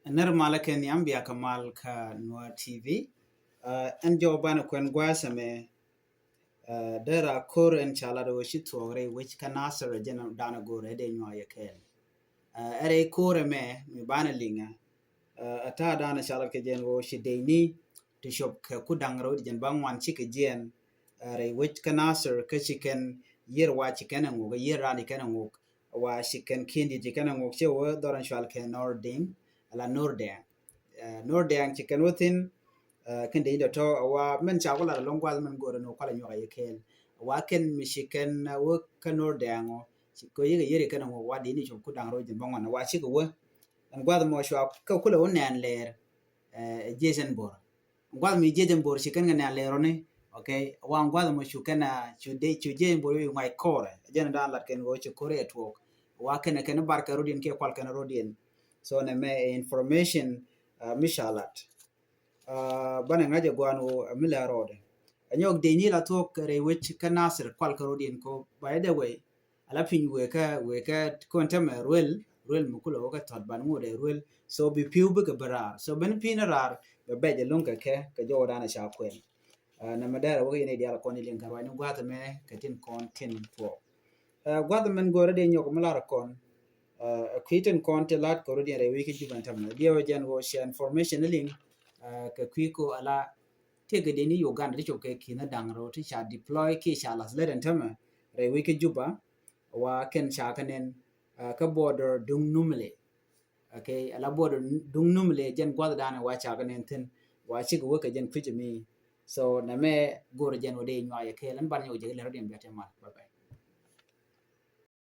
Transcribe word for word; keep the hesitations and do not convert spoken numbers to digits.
Nɛr malä kɛ nhiam, bia kɛ mal kä Nuer T V. Ɛn jɔw banɛ kuɛn gua̱a̱th ɛmɛ. Dera kor ɛn ca lat ɣöö ci thuɔɔk rɛy wec kä Nasir, jɛn danɛ go̱o̱rɛ dee nyuak yɛ kɛɛl. Ɛ rɛy kor ɛmɛ mi banɛ liŋɛ. Ɛ ta̱a̱ danɛ ca lat kɛ jɛn ɣöö ci dee ni ti cop kɛ ku da̱ŋ rɛw di jɛn ba ŋuan cikɛ jiɛn rɛy wec kä Nasir, kä ci kɛn yier wa ci kɛn ɛ ŋuk, yier raan ci kɛn ɛ ŋuk, wa ci kɛn ki̱n di ci kɛn ɛ ŋuk, ci wä dhɔr ɛn cual kɛ Nordin ala Nordɛŋ. Nordɛŋ ci kɛn wä thin. Kɛn dee ni dɔ̱tɔ wa mɛn ca wä lat alɔŋ gua̱th mɛn go̱o̱rɛ ni wä kualɛ nyuak a yɛ kɛɛl. Wa kɛn mi ci kɛn wä kä Nordɛŋ ɔ, ci kɛ yikɛ yier kɛn ɛ ŋuk wa dee ni cop ku da̱ŋ rɛw jɛn ba ŋuan wa cikɛ wä. Ɛn gua̱th mɔ cua kä kulɛ wä nɛn lɛɛr. Jiecɛn bor gua̱th mi jiecɛn bor ci kɛn kɛ nɛn lɛɛr ɔni. Okay, wa ɛn gua̱th mɔ cu kɛn cu de cu jiecɛn bor yu ŋuac kɔrɛ jɛn dan lat kɛn ɣöö ci kɔrɛ ɛ tuɔɔk. Wa kɛn kɛn bar kɛ rodiɛn kiɛ kual kɛn rodiɛn. So nɛ mɛ information mi ca lat. Banɛ ŋa̱c ɛ gua̱a̱n ɣöö mi lɛ rɔɔdɛ ɛ nyɔk dee ni la thuɔɔk rɛy wec kä Nasir kual kɛ rodiɛn ko. By the way, ala piny wëë kä wëë kä kɔn tämɛ ruel ruel mi kulɛ wä kä thɔt ban ŋot ɛ ruel. So bi pi̱w bikɛ bi raar, so ben pi̱n raar bɛ bɛc ɛ luŋ kɛ kɛ kɛ jɔwdan ɛ ca kuɛn. Nɛ mɛ dɛrɛ wä kä yɛn i̱ diaal kɔn i̱ liŋ kɛ ruacni gua̱th mɛ kɛ tin kɔn tin tuɔɔk. Gua̱th mɛn go̱rɛ dee nyɔk mi lar kɔn. Kui̱ tin kɔn ti lat kɛ rodiɛn rɛy wi̱i̱ kä Juba ɛn tämɛ diɛw ɛ jɛn wä cia information i̱ liŋ. Kɛ kui̱ ko ala tëëkɛ dee ni Uganda ti cop kɛ ki̱n da̱ŋ rɛw ti ca deploy kiɛ ca lath lät ɛn tämɛ rɛy wec kä Juba. Wa kɛn ca kɛ nɛn kä border duŋ Numile. Okay, ala border duŋ Numile jɛn gua̱th danɛ wa ca kɛ nɛn thin wa cikɛ wä kɛ jɛn kui̱c mi. So nɛ mɛ go̱o̱rɛ jɛn wä dee nyuak yɛ kɛɛl ɛn ban nyɔk jɛ kɛ lɛ rodiɛn bia te mal. Bye bye.